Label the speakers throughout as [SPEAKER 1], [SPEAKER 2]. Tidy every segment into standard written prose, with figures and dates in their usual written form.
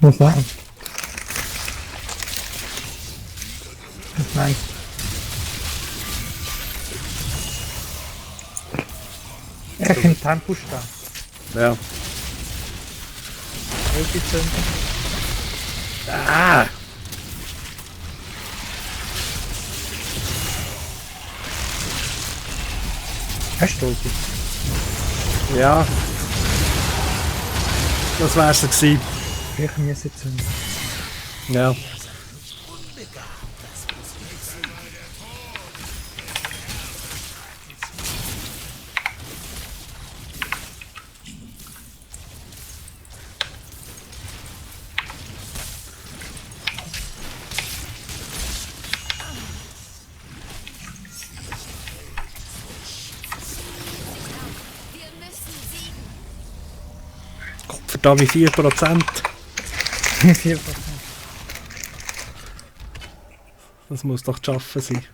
[SPEAKER 1] Was war? Was meinst du? Ich im Tempo stehen.
[SPEAKER 2] Ja.
[SPEAKER 1] Ulti zünden.
[SPEAKER 2] Ah!
[SPEAKER 1] Hast du Ulti?
[SPEAKER 2] Ja. Das wär's gewesen.
[SPEAKER 1] Ich müssen zünden.
[SPEAKER 2] Ja. Verdammt, wie 4%.
[SPEAKER 1] 4%.
[SPEAKER 2] Das muss doch zu schaffen sein.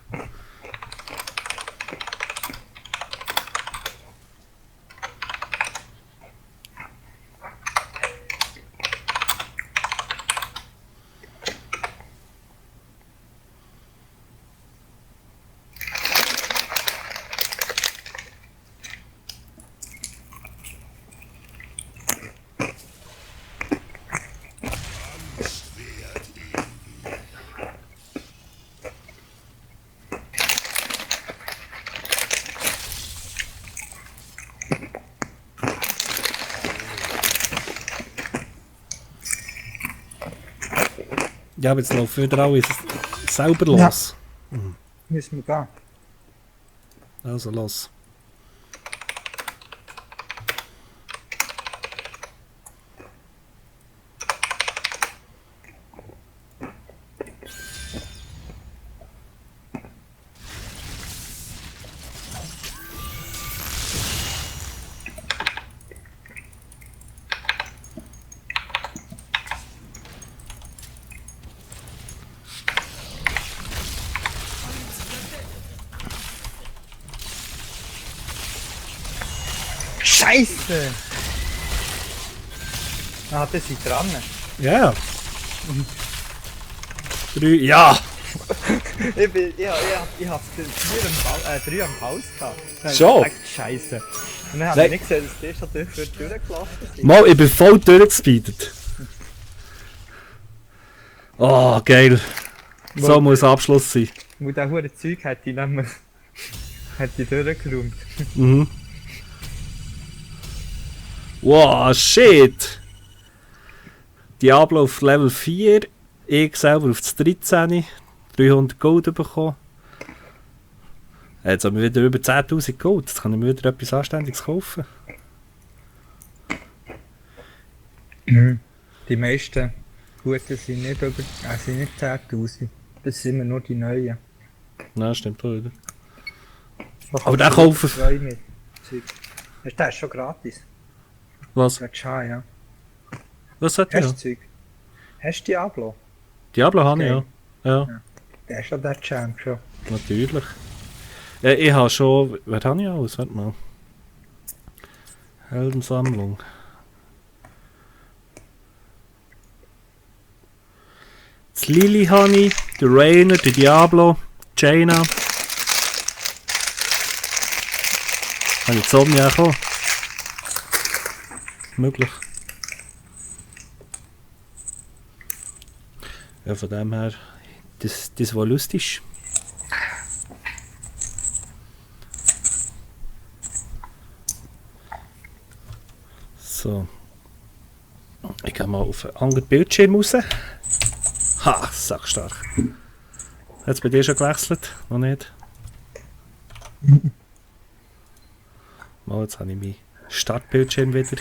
[SPEAKER 2] Ja, aber jetzt laufen wieder alle selber los.
[SPEAKER 1] Müssen wir gehen.
[SPEAKER 2] Also los.
[SPEAKER 1] Scheiße! Ah, das ist dran.
[SPEAKER 2] Ja. 3. Ja!
[SPEAKER 1] Ich hab's 3 am Haus gehabt. Dann
[SPEAKER 2] Schon?
[SPEAKER 1] hab ich gedacht, Scheiße. Und dann hab ich nicht gesehen, dass die schon durchgelaufen sind.
[SPEAKER 2] Mal, ich bin voll durchgespeedet. Oh, geil. So muss Abschluss sein.
[SPEAKER 1] Wo der hure Zeug hätte ich nämlich durchgeräumt.
[SPEAKER 2] Mhm. Wow, shit! Diablo auf Level 4, ich selber auf das 13, 300 Gold bekommen. Jetzt haben wir wieder über 10.000 Gold, jetzt kann ich mir wieder etwas Anständiges kaufen.
[SPEAKER 1] Die meisten guten sind nicht über, sind nicht 10.000. Das sind immer nur die neuen.
[SPEAKER 2] Nein, stimmt auch wieder.
[SPEAKER 1] Aber
[SPEAKER 2] Aber den kaufen...
[SPEAKER 1] Der ist schon gratis.
[SPEAKER 2] Was?
[SPEAKER 1] Das schon, ja.
[SPEAKER 2] Was hat
[SPEAKER 1] Hast
[SPEAKER 2] er?
[SPEAKER 1] du Zeug? Hast du Diablo?
[SPEAKER 2] Diablo habe ich, ja. Ja,
[SPEAKER 1] Der ist schon der Champ schon.
[SPEAKER 2] natürlich. Ja, ich habe schon... Wer habe ich alles? Warte mal. Heldensammlung. Das Lily habe ich, der Rainer, der Diablo, Jaina. Habe ich die Sonne auch gekommen? Möglich. Ja, von dem her, das war lustig. So. Ich gehe mal auf einen anderen Bildschirm raus. Ha, sackstark. Hat es bei dir schon gewechselt? Noch nicht? Mal, jetzt habe ich meinen Startbildschirm wieder.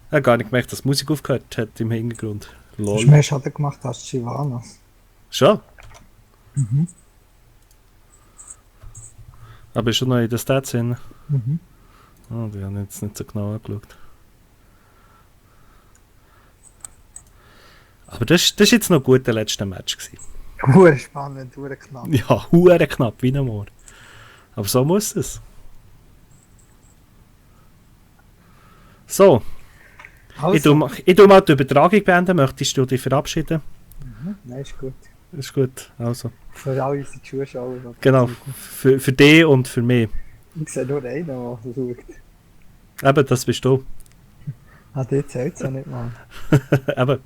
[SPEAKER 2] Ich habe gar nicht gemerkt, dass die Musik aufgehört hat im Hintergrund.
[SPEAKER 1] Du
[SPEAKER 2] Lol.
[SPEAKER 1] hast mehr Schaden gemacht als Shyvanas.
[SPEAKER 2] Schon? Aber ist schon noch in den Stats drin? Oh, die haben jetzt nicht so genau angeschaut. Aber das ist jetzt noch gut der letzte Match gewesen.
[SPEAKER 1] Hure spannend, hure knapp.
[SPEAKER 2] Ja, hure knapp, wie ein Moor. Aber so muss es. So.
[SPEAKER 1] Also.
[SPEAKER 2] Ich tu mal die Übertragung beenden. Möchtest du dich verabschieden?
[SPEAKER 1] Nein, ist gut.
[SPEAKER 2] Ist gut, also.
[SPEAKER 1] Für alle unsere Zuschauer.
[SPEAKER 2] Genau, für dich und für mich.
[SPEAKER 1] Ich sehe nur einen, der schaut.
[SPEAKER 2] Eben, das bist du.
[SPEAKER 1] Ah, dir zählt es ja nicht mal.
[SPEAKER 2] Eben.